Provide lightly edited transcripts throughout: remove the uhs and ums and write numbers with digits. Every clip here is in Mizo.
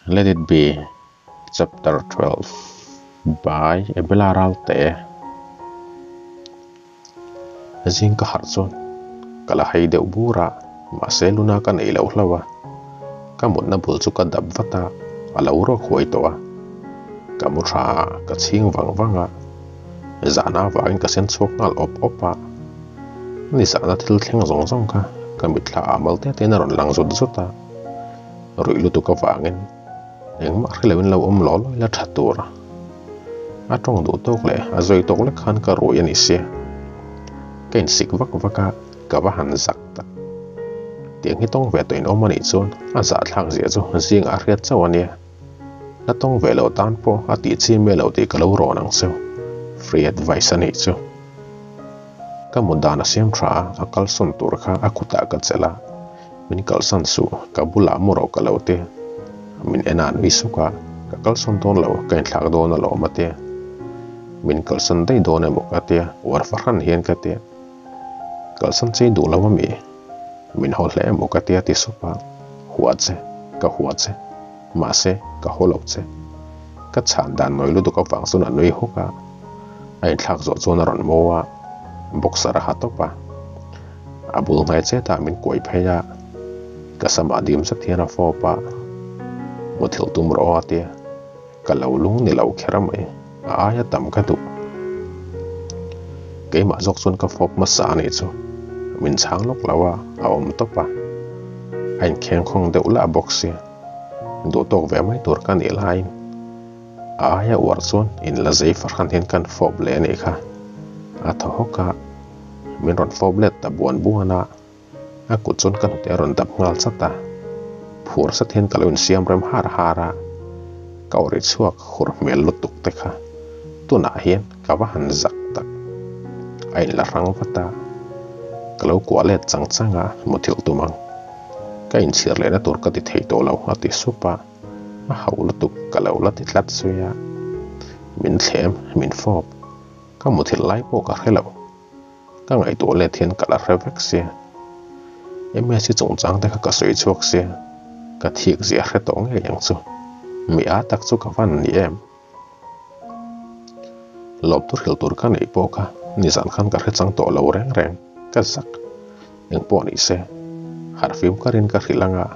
Let it be Chapter 12 by Abela Ralte Zing ka harh chuan ka la hei deuh bur a, mahse luna ka neih loh hlauh a, ka mutna bul chu ka dap vat a, a lo ruak huai tawh a, ka mu tha a, ka chhing vang vang a, zahna avangin ka sen chhuak nghal awp awp a, nizahna thil thleng zawng zawng kha ka mitthla ah mal te tein a rawn lang zut zut a. Ruih lutuk avangin engmah hre loin lo awm law law ila tha tur a. A tawng duh tawk leh a zawi tawk lek khan ka rui a ni sia. Ka insik vak vak a, ka va han zak tak. Tiang hi tawng ve tawh in awm a nih chuan a zahthlak zia chu zingah a hriat chauh a nia. La tawng ve loh tan pawh a tih chi miah lo tih ka lo rawn ang chu. Free advice a nih chu. Ka mut dan a siam tha a, a kalsawn tur kha a kutah ka chelh a. Min kalsan suh, ka bulah mu rawh ka lo ti. Min en a nui suk a, ka kalsawn dawn lo, ka inthlak dawn alawm a ti. Min kalsan daih dawn emaw ka tia, uar fahran hian ka ti. Kalsan chei duh lo ami? Min haw hle emaw ka tia ti sup a, hua che, ka hua che, mahse ka haw lo che. Ka chhan dan nawi lutuk avang chuan a nui huk a, a inthlak zawh chuan a rawn mu a, boxer a ha tawp a. A bul hnai chetah min kuai phei a, ka samah dim zet hian a fawp a, Muthilh tum rawh aw a ti a, ka lo lung ni lo kher mai, a aia tam ka duh. Keimah zawk chuan ka fawp hmasa a nih chu, min chhang lawk lo a, a awm tawp a, a inkheng khawng deuh lah bawk sia, duh tawk ve mai tur ka nih laiin a aia uar chuan in la zei fahran hian kan fawp leh a nih kha, a thaw hawk a. Min rawn fawp let ta buan buan a, a kut chuan ka hnute a rawn dap nghal chat a. Phur zet hian ka lo insiam rem har har a, ka aw ri chhuak hur hmel lutuk te kha tunah hian ka va han zak tak. A inla hrang vat a, ka lo kuah let chang chang a, muthilh tum ang. Ka inchhir lehna tur ka ti thei tawh lo a ti sup a, a hauh lutuk ka lo la ti tlat zui a. Min thlem, min fawp. Ka muthilh lai pawh ka hre lo. Ka ngaihtuah let hian ka la hre vek sia. MS hi chungchang te kha ka sawi chhuak sia. Ka thik zia hre tawh ngei ang chu. Mi a tak chu ka van ni em? Lawmtu hrilh tur ka neih pawh kha nizan khan ka hre chang tawh lo reng reng. Ka zak. Engpawh ni se. Harhfim karin ka hrilh anga.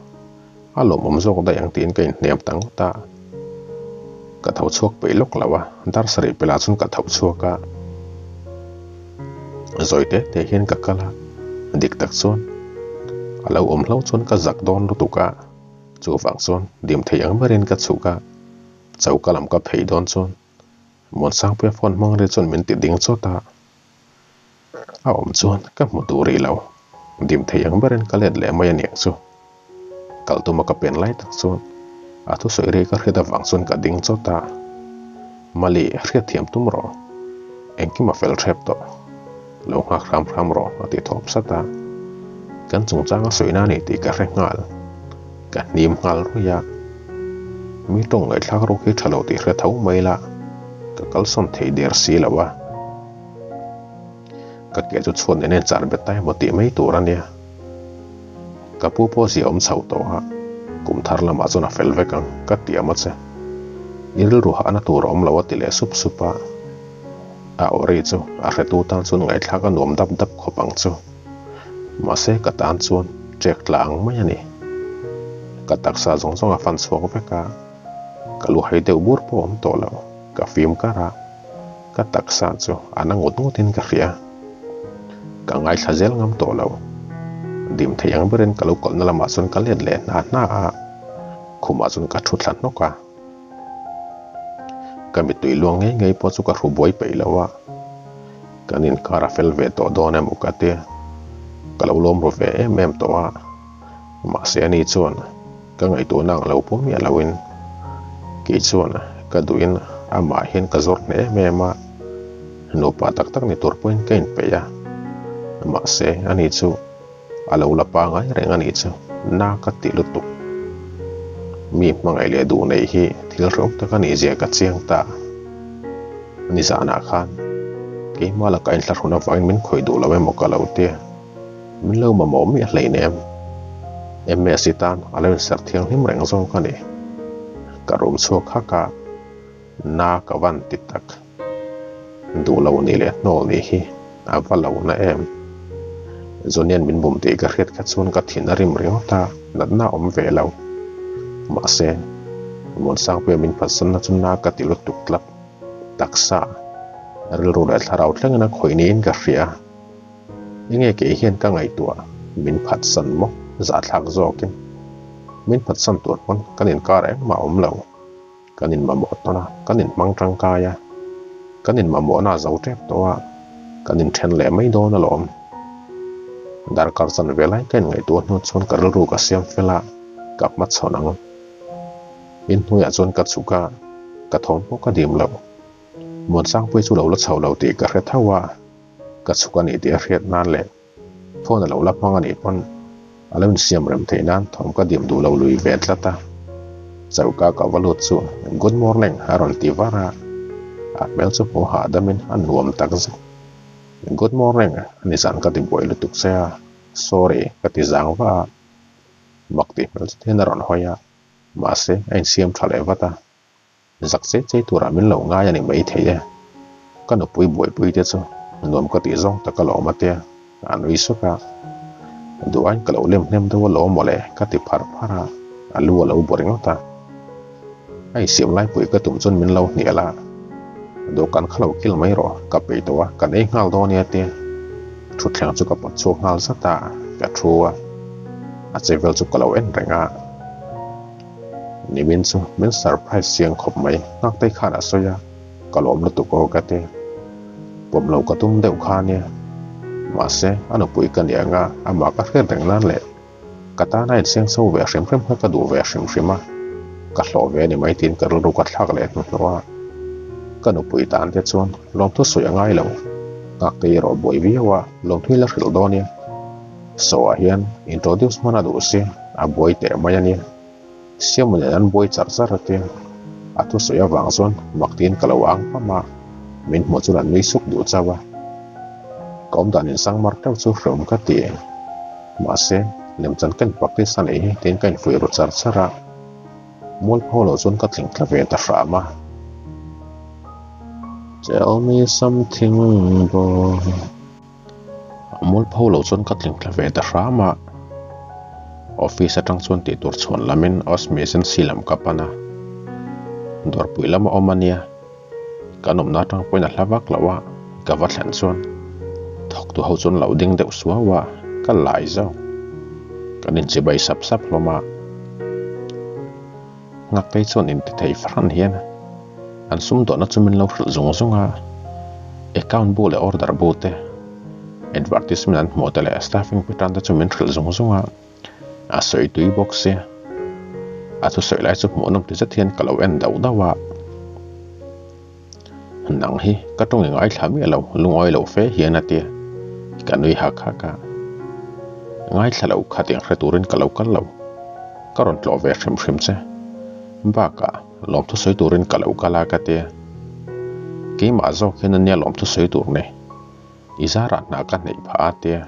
A lawmawm zawk daih ang tiin ka inhnem ta ngawt a. Ka tho chhuak peih lawk lo a, dar sarih pelah chuan ka tho chhuak a. Zawi te te hian ka kal a, dik tak chuan a lo awm hlo chuan ka zak dawn lutuk a, chuvang chuan dim thei ang berin ka chhuk a, choka lam ka phei dawn chuan Muansangpuia phone hmang ri chuan min ti ding chawt a. A awm chuan ka hmu duh rih lo. Dim thei ang berin ka let leh mai aniang chu. Kal tuma ka pen lai tak chuan a thusawi ri ka hriat avang chuan ka ding chawt a. Mali, hriatthiam tum rawh. Engkim a fel hrep tawh. Lo nghak hram hram rawh a ti thawp sat a. Kan chungchang a sawina a ni tih ka hre nghal. Ka hnim nghal ruih a. Mi tawng ngaihthlak ruk hi tha lo tih hre tho mai la, ka kalsawn thei der si lo a. Ka ke chu chhuat nen a inchar bet ta emaw tih mai tur a nia. Ka pu pawh zia awm chho tawh a, kum thar lamah chuan a fel vek ang, ka tiam a che. I rilru hahna tur a awm lo a ti leh sup sup a. A aw ri chu a hretu tan chuan ngaihthlak a nuam dap dap khawp ang chu. Mahse ka tan chuan ṭek tla ang mai a ni. Ka taksa zawng zawng a fan chhuak vek a, ka lu hai deuh bur pawh a awm tawh lo, ka fim kar a. Ka taksa chu a na ngut ngut in ka hria. Ka ngaithla zel ngam tawh lo. Dim thei ang berin ka lo kalna lamah chuan ka let leh hna hna a, khumah chuan ka thu thla hnawk a. Ka mittui luang ngei ngei pawh chu ka hru buai peih lo a. Kan inkar a fel ve tawh dawn em u ka ti. Ka lo lawm ru ve em em tawh a. Mahse ani chuan ka ngaihtuahna ang lo pawh miah loin kei chuan ka duhin amah hian ka zawr hneh em em a, nupa tak tak ni tur pawhin ka inpeih a, mahse ani chu a lo la pangai reng a nih chu na ka ti lutuk. Mi hmangaih leh duh neih hi thil hrehawm tak a nih zia ka chiang ta. Nizanah khan keimah laka inthlahrun avangin min khawih duh lo emaw ka lo tia. Min lo mamawh miah hleinem. MS i tan a lo inserh thianghlim reng zawk a ni. Ka rum chhuak hak a, na ka van ti tak. Duh lo nih leh hnawl nih hi a va lo na em. Zunian min bum tih ka hriat kha chuan ka thin a rim ringawt a, natna a awm ve lo. Mahse, Muansangpuia min phatsanna chu na ka ti lutuk tlat. Taksa, rilru leh thlarau thlengin a khawih niin ka hria. Enge kei hian ka ngaihtuah min phatsan maw zahthlak zawkin. Min phatsan tur pawn kan inkar engmah a awm lo. Kan inmamawh tawn a, kan inhmang tangkai a, kan inmamawhna a zo tep tawh a, kan inthen leh mai dawn alawm. Darkar chan ve lai ka inngaihtuah hnu chuan ka rilru ka siam fel a, ka hmachhawn ang. Inhnuaiah chuan ka chhuk a, ka thawm pawh ka dim lo. Muansangpuii chu lo la chho lo tih ka hre tho a, ka chhuk a nih tih a hriat nan leh phone a lo la hmang a nih pawn a lo insiam rem theih nan thawm ka dim duh lo lui ve tlat a. Choka ka va lut chu Good morning a rawn ti var a, a hmel chu hmuh hahdamin a nuam tak zet. Good morning a ni zan ka ti buai lutuk che a, sorry ka ti zang va a, mak tih hmel zet hian a rawn hawi a, mahse a insiam tha leh vat a. Zak chei chei turah min lo ngai a ni maithei e. Ka nupui buaipui te chu nuam ka tih zawng tak alawm a tia, a nui suk a. Duh aiin ka lo lem hnem deuh alawm mawle ka ti phar phar a, a lu a lo bu ringawt a. A insiam laipui ka tum chuan min lo hnial a, Dawhkan kha lo kil mai rawh, ka peih tawh a, kan ei nghal dawn nia tia. Thutthleng chu ka pawt chhuak nghal zat a, ka thu a, a che vel chu ka lo en reng a. Nimin chu min surprise chiang khawp mai, Nghaktei khan a sawi a, ka lawm lutuk aw ka ti. Pawm loh ka tum deuh kha nia. Mahse, a nupui ka nih anga amah ka hriat reng nan leh ka tana inseng chho ve hrim hrim kha ka duh ve hrim hrim a, ka hlawh ve a ni mai tiin ka rilru ka thlak leh hnuhnawh a. Ka nupui tan te chuan lawmthu sawi a ngai lo, Nghaktei erawh buai viau a, lawmthu hi la hrilh dawn nia. Saw ah hian introduce hman a duh si, a buai teh mai a nia. Siamon nen an buai char char a tia. A thusawi avang chuan mak tiin ka lo ang pam a, min hmuh chuan an nui suk duh chauh a. Ka awm dan insang mar teuh chu hreawm ka ti. Mahse, lemchan ka in practice a nih hi tiin ka infuih ru char char a. Mualpho loh chuan ka tling tla ve ta hram a. Tell me something boy. A mualpho lo chuan ka tling thla ve ta hram a, office atang chuan tih tur chhuan lamin Osmi agency lam ka pan a, dawrpui lam a awm a nia, kan awmna atang pawhin a hla vak loh a, ka va thlen chuan thawktu ho chuan lo ding deuh suau a, ka lai zawk, kan inchibai sap sap hlawm a. Nghaktei chuan inti thei fahran hian an sumdawhna chu min lo hrilh zung zung a, account bu leh order bu te, advertisement an hmuh te leh staffing pattern te chu min hrilh zung zung a, a sawi tui bawk sia. A thusawi lai chu hmuhnawm ti zet hian ka lo en dauh dauh a. Nang hi ka tawng i ngaithla miah lo, lungawi lo fe hian a tia. Ka nui hak hak a. Ngaithla lo kha tiang hre turin ka lo kal lo. Ka rawn tlawh ve hrim hrim che. Bakah lawmthu sawi turin ka lo kal a ka tia. Keimah zawk hian ania lawmthu sawi tur ni. I zarah hna ka hneih phah a tia.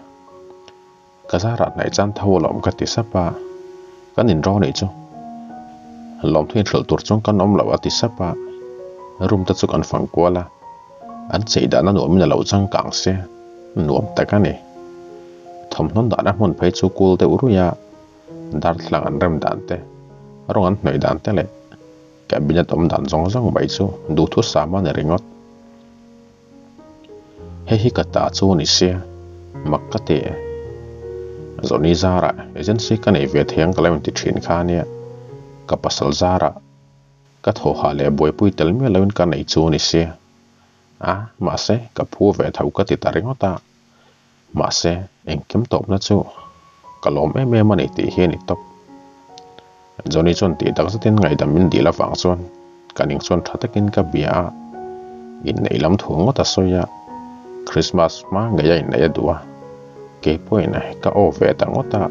Ka zarah hnaih chan tho alawm ka ti sap a, kan inro nih chu lawmthu inhrilh tur chuan kan awm loh a ti sap a, room te chu kan fang kual a, an chei dahna nuamin a lo changkang se nuam tak a ni. Thawmhnaw dahna hmun phei chu kul deuh ruih a, darthlalang an rem dan te, rawng an hnawih dan te leh cabinet awm dan zawng zawng mai chu duhthusam a ni ringawt. Hei hi ka ta chu a ni sia, mak ka ti e. Zawhni zarah agency ka nei ve thei ang ka lo inti thin kha ania, ka pasal zarah ka thawhah leh buaipui tel miah loin ka nei chu a ni sia. A, mahse ka phu ve tho ka ti ta ringawt a. Mahse engkim tawpna chu ka lawm em em a ni tih hi a ni tawp. Johnny chuan tih tak zetin ngaihdam min dil avang chuan ka ning chuan tha takin ka bia a, inneih lam thu ngawt a sawi a, Christmas hma ngei a inneih a duh a, kei pawhin ka aw ve ta ngawt a.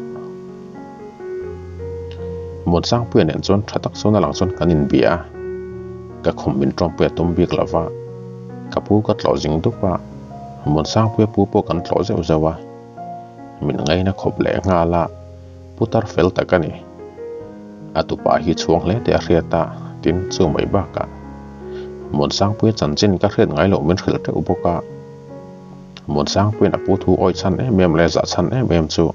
Muansangpuia nen chuan tha tak chuan a lang chuan kan inbia a, ka khum min tawngpui a tum bik lova, ka pu ka tlawh zing dup a, Muansangpuia pu pawh kan tlawh zeuh zeuh a, min ngaina khawp leh nghal a. Putar fel tak a ni. A tupa hi chhuang hle teh a hriat a, Tin, chu mai bakah Muansangpuia chanchin ka hriat ngai loh min hrilh teuh bawk a. Muansangpuia'n a pu thu awi chhan em em leh zah chhan em em chu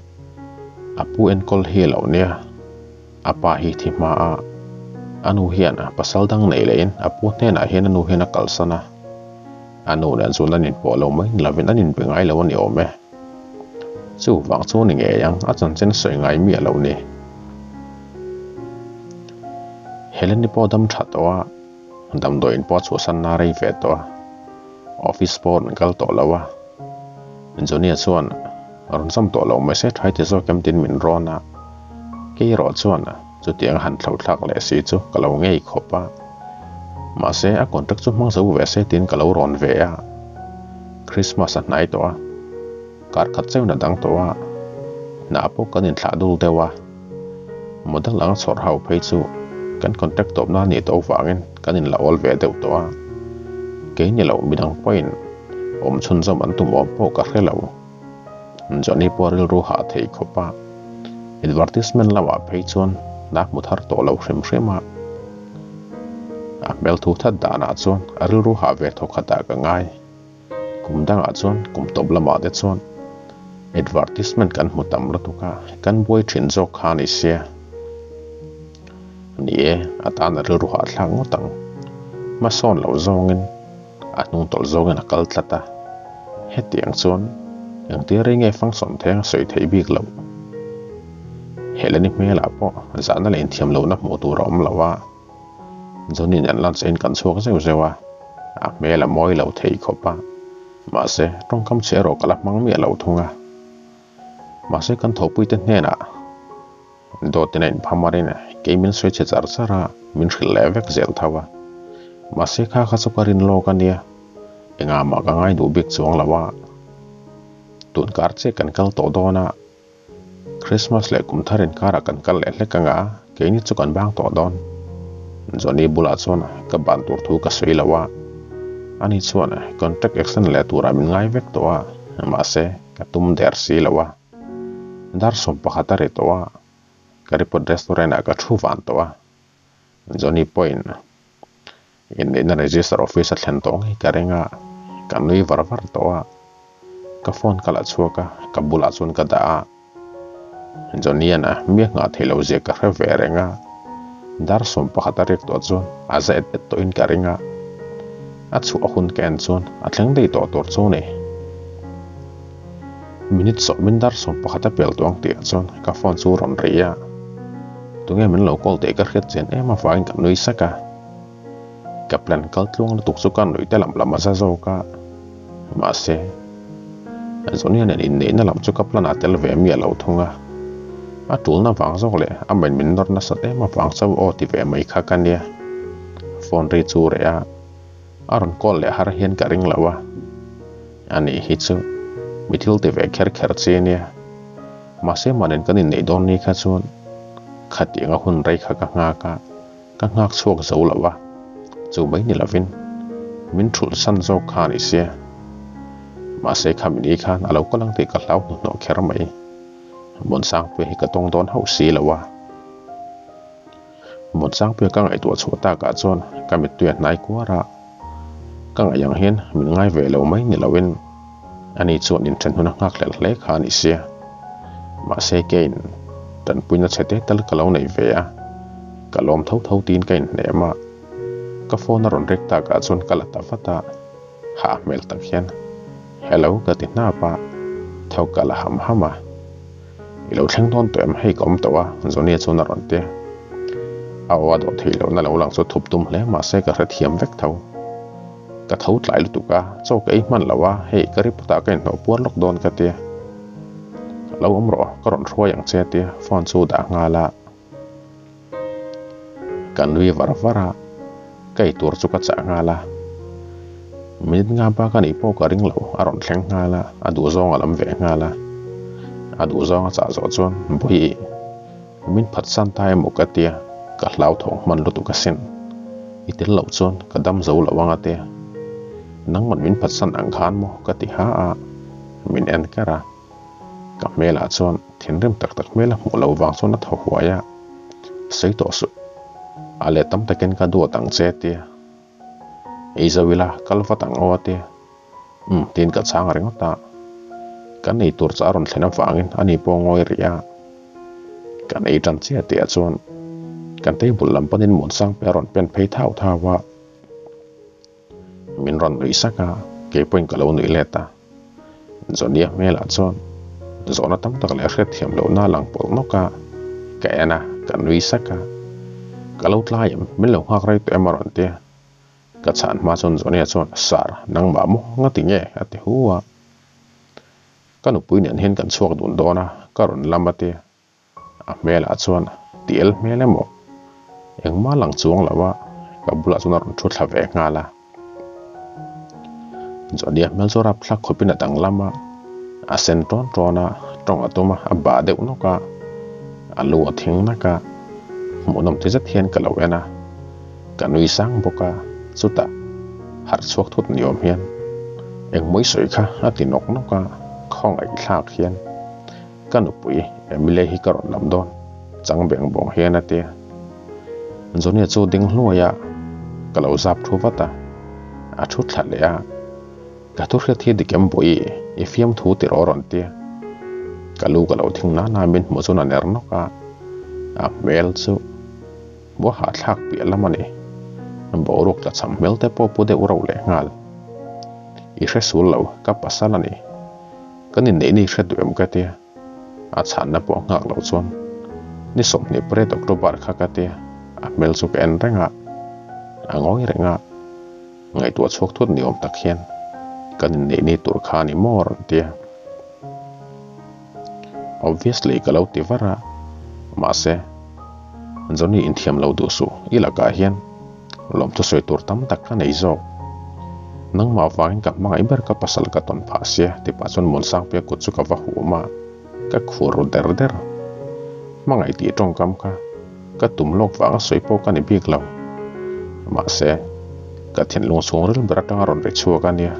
a pu enkawl hi a lo nia. A pa hi thi hma a, a nu hian pasal dang nei lehin a pu hnenah hian a nu hian a kalsan a. A nu nen chuan an inpawh lo mai ni lovin an inbe ngai lo a ni awm e. Chuvang chu ni ngei ang, a chanchin sawi ngai miah lo ni. Heleni pawh dam tha tawh a, damdawiin pawh a chhuahsanna a rei ve tawh a, office pawh a rawn kal tawh lo a. Johnny-a chuan rawn cham tawh lo mai se tha i ti zawk em tiin min rawn a, kei erawh chuan chutiang a han thlo thlak leh si chu ka lo ngei khawp a. Mahse a contract chu hmang zo ve se tiin ka lo rawn ve a, Christmas a hnai tawh a, kar khat chauhin a dang tawh a, hna pawh kan inthlah dul deuh a. Model anga chhawrh ho phei chu kan contract tawpna a nih tawh avangin kan inla awl ve deuh tawh a, kei ni lo midang pawhin awm chhunzawm an tum awm pawh ka hre lo. Johnny pawh rilru hah thei khawp a, advertisement lamah phei chuan hna hmu thar tawh lo hrim hrim a, a hmel thu that danah chuan a rilru hah ve thawk khatah ka ngai. Kum dangah chuan kum tawp lamah te chuan advertisement kan hmu tam lutuk a, kan buai thin zawk kha a ni sia. Ni e, a tan a rilru hahthlak ngawt ang. Hmasawn loh zawngin a hnung tawlh zawngin a kal tlat a, hetiang chuan engtir rei nge function theng a sawi theih bik loh. Heleni hmelah pawh zahna leh inthiam lohna hmuh tur a awm lo a. Johnny nen lunch eiin kan chhuak zeuh zeuh a, a hmel a mawi lo thei khawp a, mahse tawngkam chhe erawh ka la hmang miah lo thung a. Mahse kan thawhpuite hnenah dawtin a inphamarin kei min sawi chhe char char a, min hrilh leh vek zel tho a. Mahse kha kha chu ka rin lawk a nia, engah mah ka ngai duh bik chuang lo a. Tunkar che kan kal tawh dawn a. Christmas leh kum thar inkarah kan kal leh hlek anga keini chu kan bang tawh dawn. Johnny bulah chuan ka ban tur thu ka sawi lo a, ani chuan contract extend leh turah min ngai vek tawh a, mahse ka tum der si lo a. Dar 11 a ri tawh a, ka report restaurant ah ka thu van tawh a. Johnny pawhin Inneihna register office a thlen tawh ngei ka ring a, ka nui var var tawh a. Ka phone ka la chhuak a, ka bulah chuan ka dah a. Johnny-a'n mi a nghah theih loh zia ka hre ve reng a, dar 11 a riak tawh chuan a za et et tawhin ka ring a. A chhuah hun ka en chuan a thleng daih tawh tur chu ni. Minute sawmin dar 11 a pel tawh ang tihah chuan ka phone chu rawn ri a. Tunge min lo call tih ka hriat chian em avangin ka nui sak a. Ka plan kal tluang lutuk chu ka nuih te lam lam a za zawk a. Mahse, Zonia nen inneihna lam chu ka plan ah tel ve miah lo thung a. A tulna vang zawk leh a main min nawr nasat em avang chauh aw ti ve mai kha ka nia. Phone ri chu reh a, a rawn call leh har hian ka ring lo a. A nih hi chu mi thil ti ve kher kher chi a nia. Mahse mahnen kan inneih dawn ni kha chuan khatiang a hun rei kha ka nghak a, ka nghak chhuak zo lo a, chu mai ni lovin min thulh san zawk kha a ni sia. Mahse khami ni khan a lo kal ang tih ka hlau hnuhnawh kher mai. Muansangpuia hi ka tawng dawn hauh si lo a. Muansangpuia ka ngaihtuah chhuah takah chuan ka mittui a hnai kuar a, ka ngaih ang hian min ngai ve lo mai ni loin ani chuan inthen hun a nghakhlel hle kha a ni sia. Mahse keiin tanpuina chhe te tal ka lo nei ve a, ka lawm tho tho tiin ka inhnem a, ka phone a rawn rek takah chuan ka la ta vat a, hah hmel tak hian Hello ka ti hnap a, tho ka la ham ham a. I lo thleng dawn tawh em? Hei ka awm tawh a, Johnny-a chuan a rawn ti a. A aw a dawh theih lohna lo lang chu thup tum hle mahse ka hrethiam vek tho. Ka tho tlai lutuk a, chaw ka ei hman lo a, hei ka ripawtah ka inhnawh puar lawk dawn ka ti a. Lo awm rawh, ka rawn hruai ang che a ti a, phone chu dah nghal a. Ka nui var var a, ka ei tur chu ka chah nghal a. Minute nga bak a nih pawh ka ring lo, a rawn thleng nghal a, a duhzawng a lam ve nghal a. A duhzawng a chah zawh chuan Bawihi, min phatsan ta emaw ka tia, ka hlauthawng hman lutuk asin. I tel loh chuan ka dam zo lo ang a tia. Nangman min phatsan ang khan maw ka ti ha a, min en kar a. Ka hmelah chuan thinrim tak tak hmel a hmuh loh vang chuan a thaw huai a, Sawi tawh suh. A let tam takin ka duat ang che tia. Ei zo ila kal vat ang aw a tia. Umm tiin ka chhang ringawt a. Kan ei tur chu a rawn thlen avangin a ni pawh ngawi rih a. Kan ei tan chiah tih ah chuan kan table lam panin Muansangpui a rawn pen phei thau thau a. Min rawn nuih sak a, kei pawhin ka lo nuih let a. Johnny-a hmelah chuan zawhna tam tak leh hriatthiam lohna a lang pawlh nawk a, ka en a, ka nui sak a. Ka lo tlai em, min lo nghak rei tawh em a rawn ti a. Ka chhan hma chuan Johnny-a chuan, Sir, nangmah maw nga ti nge? a ti hu a. Ka nupui nen hian kan chhuak dun dawn a, ka rawn lam a ti a. A hmelah chuan tiel hmel emaw engmah lang chuang lo a, ka bulah chuan a rawn thu thla ve nghal a. Johnny-a hmel chu rapthlak khawpin a danglam a, a sen tawn tawn a, tawng a tum a, a bah deuh nawk a, a lu a thing nak a, hmuhnawm ti zet hian ka lo en a, ka nui sang bawk a, chutah harh chhuak thut ni awm hian engmaw i sawi kha a ti nawk nawk a, khawngaih thlak hian. Ka nupui Emilia hi ka rawn lam dawn, chang beng bawng hian a ti a. Johnny-a chu ding hluai a, ka lo zap thu vat a, a thu thla leh a. Ka thu hriat hi dik em bawi, i fiamthu tih rawh a rawn ti a. Ka lu ka lo thing nana min hmuh chuan a ner nawk a, a hmel chu bua hahthlak piah lam a ni. Boruak tla cham hmel te pawh pu deuh rauh leh nghal. I hre sul lo, ka pasal a ni. Kan inneih ni hre duh em ka tia, a chhanna pawh nghak loh chuan ni 28 October kha ka tia, a hmel chu ka en reng a, a ngawi reng a, ngaihtuah chhuak thut ni awm tak hian kan inneih ni tur kha a ni maw a rawn tia. Obviously ka lo ti var a, mahse Johnny inthiam lo duh suh i lakah hian Lawmthu sawi tur tam tak ka nei zawk. Nangmah vangin ka hmangaih ber ka pasal ka tawn phah sia ti pah chuan Muansangpuia kut chu ka va hum a, ka khur ru der der. Hmangaih tih tawngkam kha ka tum lawk vanga sawi pawh ka ni bik lo. Mahse, ka thinlung chhungril ber atanga rawn ri chhuak a nia.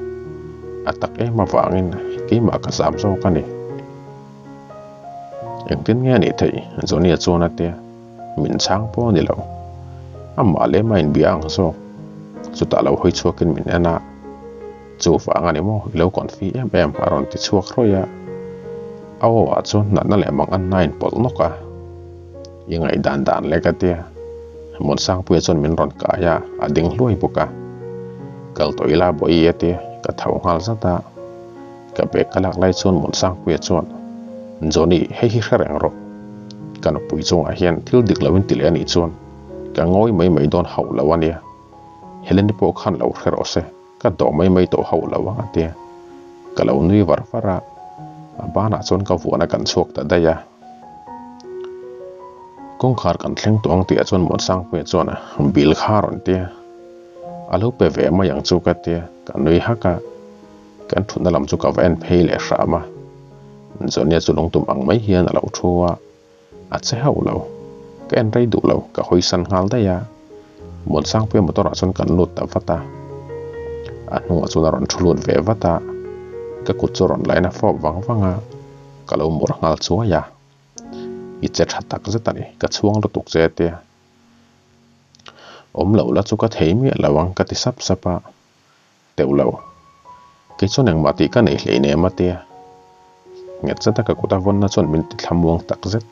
A tak em avangin keimah ka zam zawk a ni. Engtin nge a nih theih? Johnny-a chuan a ti a. Min chhang pawh a ni lo. Amah leh mah inbia ang zawk. Chutah lo hawi chhuakin min en a. Chuvang a ni maw, i lo confi em em a rawn ti chhuak rawih a. A aw ah chuan natna leh mang anna a inpawlh nawk a. I ngaihdan dan leh ka tia. Muansangpuia chuan min rawn kai a, a ding hluai bawk a. Kal tawh ila bawi a tia, ka tho nghal zat a. Ka bag ka lak lai chuan Muansangpuia chuan, Johnny, hei hi hre reng rawh. Ka nupui chungah hian thil dik loin ti leh a nih chuan ka ngawi mai mai dawn hauh lo a nia. Heleni pawh khan lo hre rawh se, ka dawh mai mai tawh hauh lo ang a tia. Ka lo nui var var a, a banah chuan ka vuahna kan chhuak ta daih a. Kawngkhar kan thleng tawh ang tihah chuan Muansangpuia chuan bill kha a rawn tia. A lo pe ve mai ang chu ka tia, ka nui hak a. Kan thutna lam chu ka va en phei leh hram a, Johnny-a chu lungtum ang mai hian a lo thu a, a che hauh lo. Ka en rei duh lo, ka hawi san nghal daih a. Muansangpuia motor ah chuan kan lut ta vat a, a hnungah chuan a rawn thu lut ve vat a, ka kut chu a rawn lain a fawp vang vang a, ka lo mur nghal chuai a. I che tha tak zet a ni, ka chhuang lutuk che tia. Awm loh la chu ka thei miah lo ang ka ti sap sap a. Teuh lo. Kei chuan engmah tih ka nei hleinem a tia. Nghet zeta ka kut a vawnna chuan min ti thlamuang tak zet.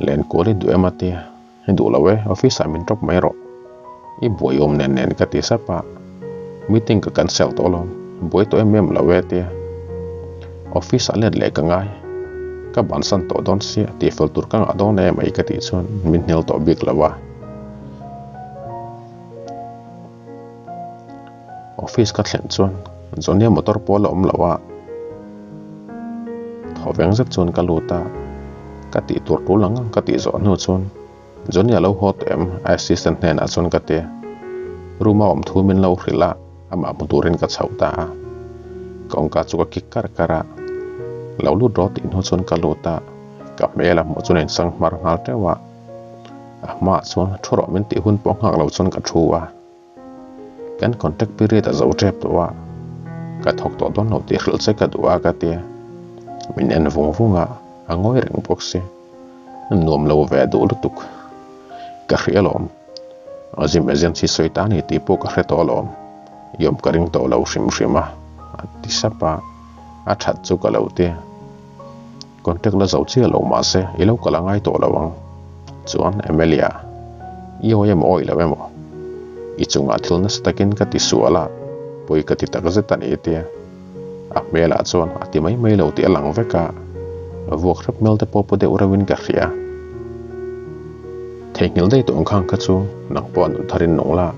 Len kual i duh em a tia. I duh lo e, office ah min drop mai rawh. I buai awm nen nen ka ti sap a. Meeting ka cancel tawh alawm, buai tawh em em lo e a tia. Office ah let leh ka ngai. Ka bansan tawh dawn sia, tihfel tur ka ngah dawn em ai ka tih chuan min hnial tawh bik lo a. Office ka thlen chuan Johnny-a motor pawh a la awm lo a, thaw veng zet chuan ka lut a, ka tih tur tul ang ang ka tih zawh hnu chuan Johnny-a lo haw tawh em a assistant hnenah chuan ka ti a, room a awm thu min lo hrilh a, amah hmu turin ka chhoh ta a, kawngka chu ka kik kar kar a, lo lut rawh tih hnu chuan ka lut a, ka hmel a hmuh chuan a insang hmar nghal teuh a. A hmaah chuan thu rawh min tih hun pawh nghak lo chuan ka thu a, kan contract period a zo tep tawh a, ka thawk tawh dawn lo tih hrilh che ka duh a ka tia, min en vung vung a, a ngawi reng bawk si, nuam lo ve duh lutuk. Ka hria alawm. Azim agency sawi ta a ni tih pawh ka hre tawh alawm. I awm ka ring tawh lo hrim hrim a, a ti sap a, a that chu ka lo ti. Contact la zo chiah lo mahse i lo kal a ngai tawh lo ang. Chuan Amelia, i awi emaw awi lo emaw? I chungah thil nasa takin ka ti sual a, pawi ka ti tak zet a ni tia. A hmelah chuan a ti mai mai lo tih a lang vek a, vuak hrep hmel te pawh pu deuh reuhin ka hria. Theihnghilh daih tawh ang khang kha chu nang pawh a nun tharin nung la,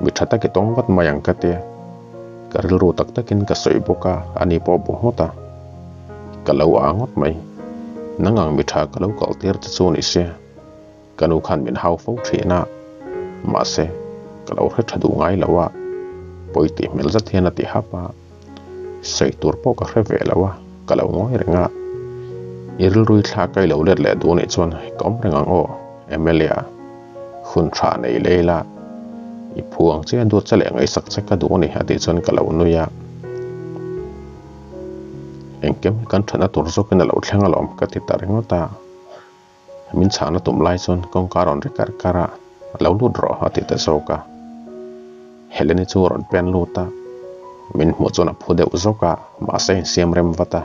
mi tha tak i tawng vat mai ang ka ti. Ka rilru tak takin ka sawi bawk a, ani pawh bu nghut a. Ka lo a ngawt mai. Nang ang mi tha ka lo kal tir che chu ni se. Ka nu khan min hau fo thin a, mahse ka lo hre tha duh ngai lo a, pawi tih hmel zet hian a ti hap a. Sawi tur pawh ka hre ve lo a, ka lo ngawi reng a. I rilrui thla ka i lo let leh duh anih chuan ka awm reng ang aw, Amelia. Hun tha nei lei la, i phu ang che a duat che leh ngaihsak che ka duh a ni a tih chuan ka lo nui a. Engkim hi kan thatna tur zawkin a lo thleng alawm ka ti ta ringawt a. Min chhahna tum lai chuan kawngka rawn ri karh karh a, lo lut rawh a ti ta zawk a. Heleni chu a rawn pen lut a, min hmuh chuan a phu deuh zawk a, mahse a insiam rem vat a.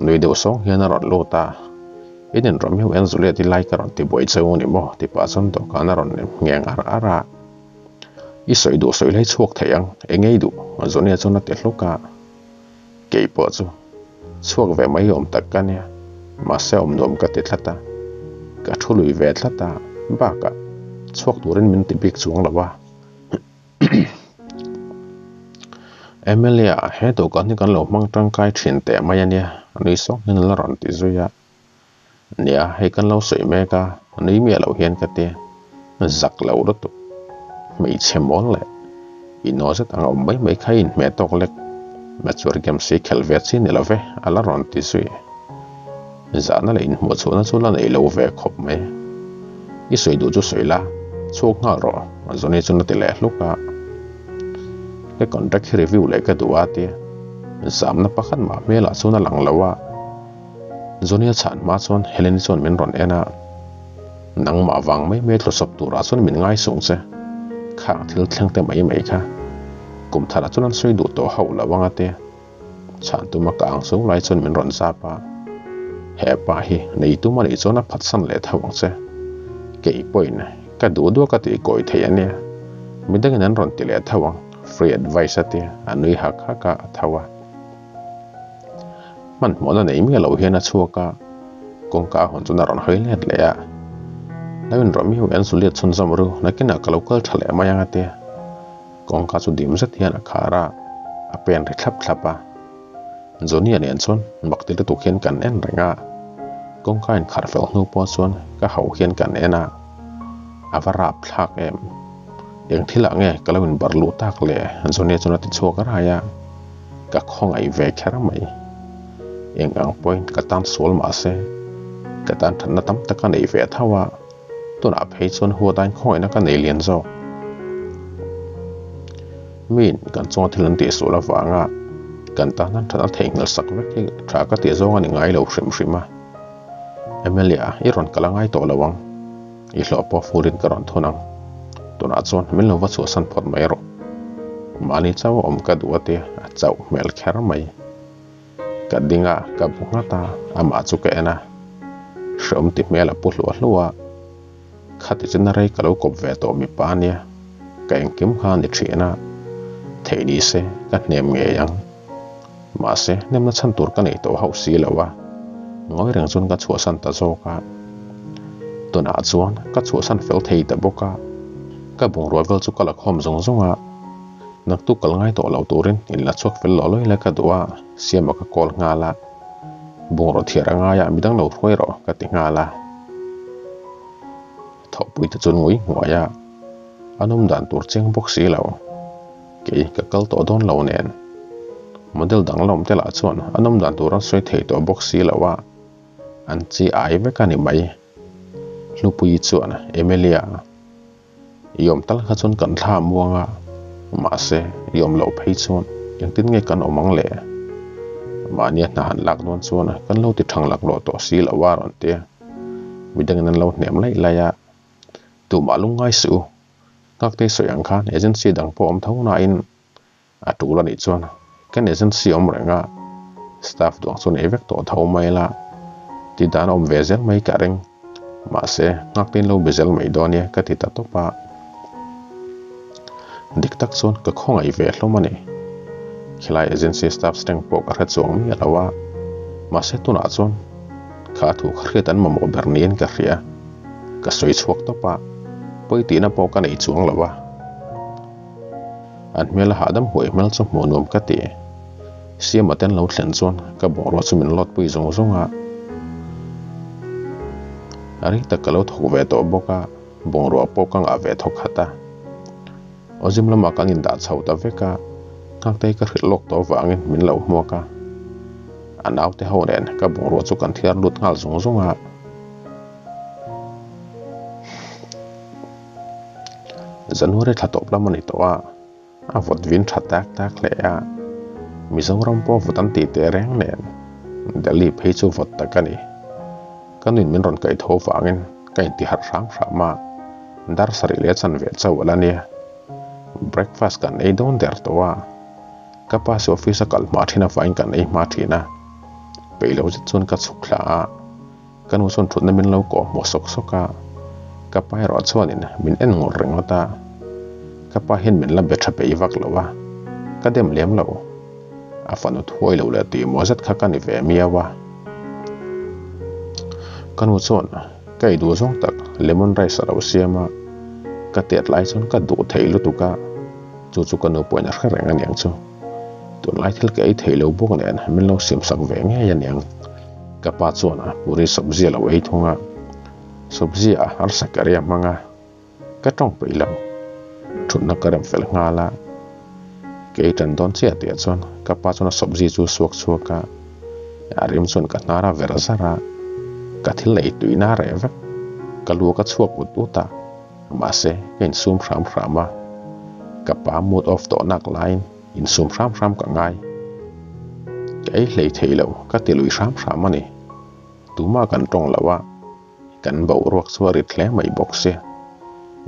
Nui deuh sawng hian a rawn lut a, In in Romeo and Juliet i lai ka rawn ti buai cheu ni maw? ti pah chuan dawhkan a rawn ngheng ar ar a. I sawi duh sawi lai chhuak thei ang, eng ei duh? Johnny-a chuan a ti hluk a. Kei pawh chu chhuak ve mai awm tak ka nia, mahse awm nuam ka ti tlat a, ka thu lui ve tlat a, bakah chhuak turin min ti bik chuang lo a. Emilia, he dawhkan hi kan lo hmang tangkai thin teh mai a nia, nui sawk hian a la rawn ti zui a. Nia, hei kan lo sawi mek a, nui miah loh hian ka ti. Zak lo lutuk. Hmeichhe mawl leh inaw zet ang a awm mai mai kha i inhmeh tawk lek. Mature games hi khelh ve chi ni lo ve, a la rawn ti zui. Zahna leh inhmuh chhuahna chu la nei lo ve khawp mai. I sawi duh chu sawi la, chhuak nghal rawh, Johnny chuan a ti leh hluk a. Ka contract hi review leh ka duh a tia. Zamna pakhat mah hmelah chuan a lang lo a. Johnny a chhan hma chuan Helen-i chuan min rawn en a, Nangmah vang mai mai tlusawp turah chuan min ngaisung che, khang thil thleng te mai mai kha kum tharah chuan an sawi duh tawh hauh lo ang a tia. Chhan tuma ka ang chung lai chuan min rawn zap a, He pa hi nei tum a nih chuan a phatsan leh tho ang che, kei pawhin ka duh duh a ka tih kawi thei a nia, midangin an rawn ti leh tho ang, free advice a tia, a nui hak hak a, a tho a. Hmanhmawhna nei miah loh hian a chhuak a, kawngka a hawn chuan a rawn hawi let leh a. Lo in Romeo an Juliet chhunzawm ru, nakinah ka lo kal tha leh mai ang a tia. Kawngka chu dim zet hian a khar a, a pen ri thlap thlap a. Johnny-a nen chuan mak ti lutuk hian kan en reng a, kawngka inkharh fel hnu pawh chuan ka hauh hian kan en a, a va rap thlak em. Eng thilah nge ka lo inbar luh tak le? Johnny-a chuan a ti chhuak rai a. Ka khawngaih ve kher mai. Eng ang pawhin ka tan sual mah se, ka tan thatna tam tak a nei ve tho a, tunah phei chuan huat aiin khawngaihna ka nei lian zawk. Miin kan chunga thil an tihsual avanga kan tan an thatna theihnghilh sak vek hi tha ka tih zawng a ni ngai lo hrim hrim a. Amelia, i rawn kal a ngai tawh lo ang. I hlawh pawh furin ka rawn thun ang. Tunah chuan min lo va chhuahsan phawt mai rawh. Mahni chauh a awm ka duh a tia, a chauh hmel kher mai. Ka ding a, ka bu nghat a, amah chu ka en a. Hreawm ti hmel a pu hluah hluah a. Khati chu na rei ka lo kawp ve tawh mipa a nia, ka engkim kha a ni thin a. Theih ni se, ka hnem ngei ang. Mahse, hnemna chhan tur ka nei tawh hauh si lo a, ngawi reng chuan ka chhuahsan ta zawk a. Tunah chuan ka chhuahsan fel thei ta bawk a, ka bungrua vel chu ka la khawm zawng zawng a, naktuk kal ngai tawh lo turin in la chhuak fel lawh lawih lai ka duh a, Siama ka call nghal a, bungraw thiar a ngai a, midang lo hruai rawh ka ti nghal a. Thawhpui te chuan ngui nghuai a, an awm dan tur chiang bawk si lo. Kei ka kal tawh dawn lo nen. Model dang lawm te lah chuan an awm dan tur an sawi thei tawh bawk si lo a, an chi ai vek a ni mai. Hlupuii chuan Emilia, i awm tal kha chuan kan thla muang a, mahse i awm loh phei chuan engtin nge kan awm ang le? Mahnia hna han lak dawn chuan kan lo ti thang laklawh tawh si lo a rawn ti a, midangin an lo hnem laih laih a. Tumah lungngai suh u. Nghaktei sawi ang khan agency dang pawh awm tho nain a tul a nih chuan kan agency awm reng a, staff duang chu nei vek tawh tho mai la, ti dan a awm ve zel mai ka ring. Mahse, Nghakteiin lo be zel mai dawn nia ka ti ta tawp a. Dik tak chuan ka khawngaih ve hlawm a ni. Khilai agency staff strength pawh ka hre chuang miah lo a, mahse tunah chuan kha thu kha hriat an mamawh ber niin ka hria. Ka sawi chhuak tawp a, pawi tihna pawh ka nei chuang lo a. An hmel a hahdam huai hmel chu hmuh nuam ka ti. Siama te an lo thlen chuan ka bungrua chu min lawt pui zung zung a. A rei tak ka lo thawk ve tawh bawk a, bungrua pawh ka ngah ve thawk khat a. Awzim lamah kan indah chho ta vek a, Nghaktei ka hrilh lawk tawh avangin min lo hmuak a. A naute ho nen ka bungrua chu kan thiar lut nghal zung zung a. January thla tawp lam a ni tawh a, a vawt vin tha tak tak hle a. Mizoram pawh vawt an tih teh reng nen Delhi phei chu vawt tak a ni. Ka nuin min rawn kaih tho vangin ka intiharh hram hram a, dar sarih leh chan ve chauh a la nia. Breakfast kan ei dawn der tawh a, ka pa chu office a kal hma thin avangin kan ei hma thin a, peih lo zet chuan ka chhuk thla a. Ka nu chuan thutna min lo kawh hmuh sawk sawk a, ka pa erawh chuanin min en ngawr ringawt a, ka pa hian min la be tha peih vak lo a, ka dem lem lo. A fanu thuai lo leh tih maw zet kha ka ni ve miau a. Ka nu chuan ka ei duh zawng tak lemon rice a lo siam a, ka tet lai chuan ka duh thei lutuk a, chu chu ka nu pawhin a hre reng aniang chu. Tunlai thil ka ei thei lo bawk nen min lo siamsak ve ngei aniang. Ka pa chuan a puri sabzi a lo ei thung a, sabzi ah harsa ka ria hmang a, ka tawng peih lo. Thutna ka rem fel nghal a, ka ei tan dawn chiah tih ah chuan ka pa chuan a sabzi chu a suak chhuak a, a rim chuan ka hnar a ver zar a, ka thil ei tuihna a reh vek, ka lu ka chhuak ut ut a, mahse ka insum hram hram a, ka pa mood off tawh nak laiin Insum hram hram ka ngai. Ka ei hlei thei lo, ka ti lui hram hram a ni. Tumah kan tawng lo a, kan boruak chu a rit hle mai bawk sia.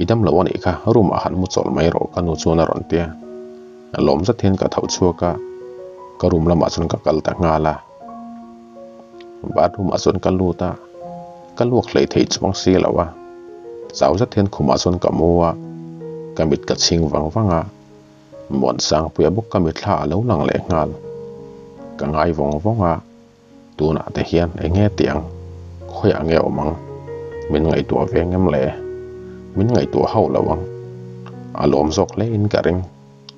I dam lo a nih kha, room ah han mu chawlh mai rawh ka nu chuan a rawn ti a. Lawm zet hian ka tho chhuak a, ka room lamah chuan ka kal ta nghal a. Bathroom ah chuan ka lut a, ka luak hlei thei chuang si lo a. Chau zet hian khumah chuan ka mu a, ka mit ka chhing vang vang a. Muansangpuia bawk ka mithla a lo lang leh nghal. Ka ngai vawng vawng a, tunah te hian eng nge tih ang? Khawiah nge awm ang? Min ngaihtuah ve ngem le? Min ngaihtuah hauh lo ang. A lawm zawk hle in ka ring.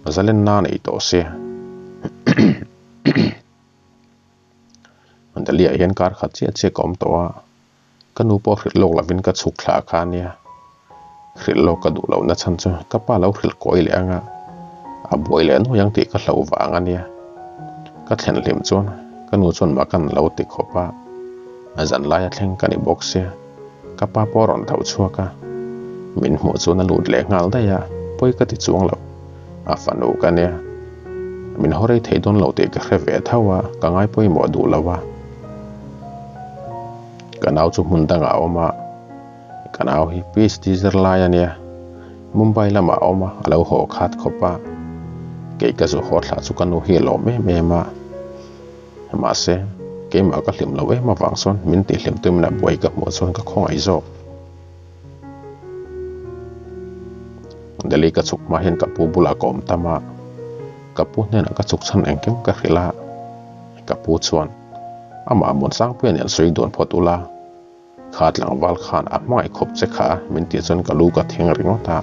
Zalenna nei tawh sia. Dahlia hian kar khat chiah chiah ka awm tawh a. Ka nu pawh hrilh lawk lovin ka chhuk thla kha ania. Hrilh lawk ka duh lohna chhan chu ka pa lo hrilh kawi leh anga a buai leh nuai ang tih ka hloh vang ania. Ka thlen hlim chuan ka nu chuan makan lo ti khawp a, a zan laia thleng ka ni bawk sia ka pa pawh a rawn tho chhuak a, min hmuh chuan a lut leh nghal daih a, pawi ka ti chuang lo, a fanu ka nia. Min haw rei thei dawn lo tih ka hre ve tho a, ka ngai pawimawh duh lo a. Ka nau chu hmun dangah a awm a, ka nau hi PhD zir lai a nia, Mumbai lamah a awm a, a lo haw khat khawp a, kei ka zu haw thla chu ka nu hi a lawm em em a, mahse keimah ka hlim lo em avang chuan min tihhlim tumin a buai ka hmuh chuan ka khawngaih zawk. Delhi ka chhuk hma hian ka pu bulah ka awm tam a, ka pu hnenah ka chhuk chhan engkim ka hrilh a, ka pu chuan amah Muansangpuia nen sawi dawn phawt ula, kha tlangval khan a hmangaih khawp che kha min tih chuan ka lu ka thing ringawt a,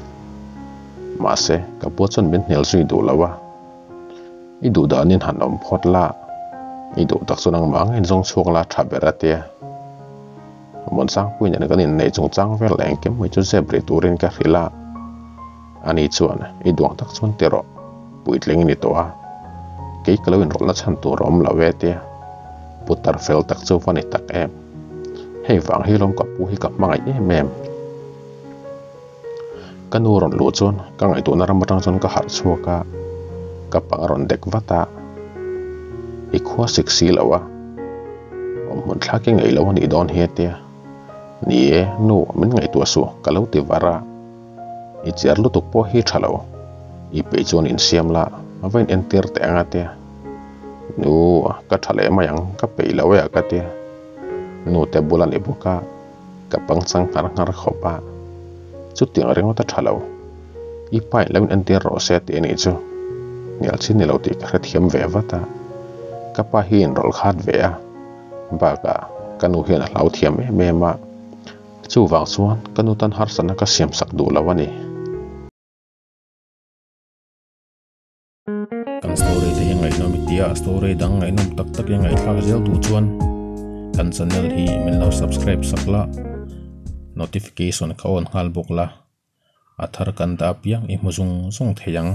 mahse ka pu chuan min hnial zui duh lo a, i duh danin han awm phawt la, i duh tak chu nangmah ang in zawng chhuak la tha ber a tia. Muansangpuii nen kan inneih chungchang vel leh engkim mai chu zep rih turin ka hrilh a, ani chuan i duang tak chuan ti rawh, puitling i ni tawh a, kei ka lo inrawlhna chhan tur a awm lo e tia putar fel tak chu va ni tak em. Hei vang hi lawm ka pu hi ka hmangaih em em. Ka nu rawn luh chuan ka ngaihtuahna ram atang chuan ka harh chhuak a, ka pang a rawn dek vat a, i khua sik si lo a, awm hmun thlak i ngaih lo a nih dawn hi a tia. Ni e, nu, min ngaihtuah suh, ka lo ti var a. I cher lutuk pawh hi tha lo. I peih chuan insiam la, a va inentir teh ang a tia. Nu, ka tha leh mai ang, ka peih lo e a ka tia. Nu te bul a ni bawk a, ka pangchang nghar nghar khawp a. Chutiang ringawt a tha lo. I pa in lo inentir rawh se tih a nih chu. Hnial chin ni lo tih ka hrethiam ve vat a. Ka pa hi inrawlh khat ve a. Bakah ka nu hian a hlau thiam em em a. Chuvang chuan ka nu tan harsatna ka siam sak duh lo a ni. Kan story te hi ngaihnawm i tia, story dang ngaihnawm tak tak i ngaihthlak zel duh chuan kan channel hi min lo subscribe sak la, notification kha on nghal bawk la, a thar kan dah apiang i hmu zung zung thei ang.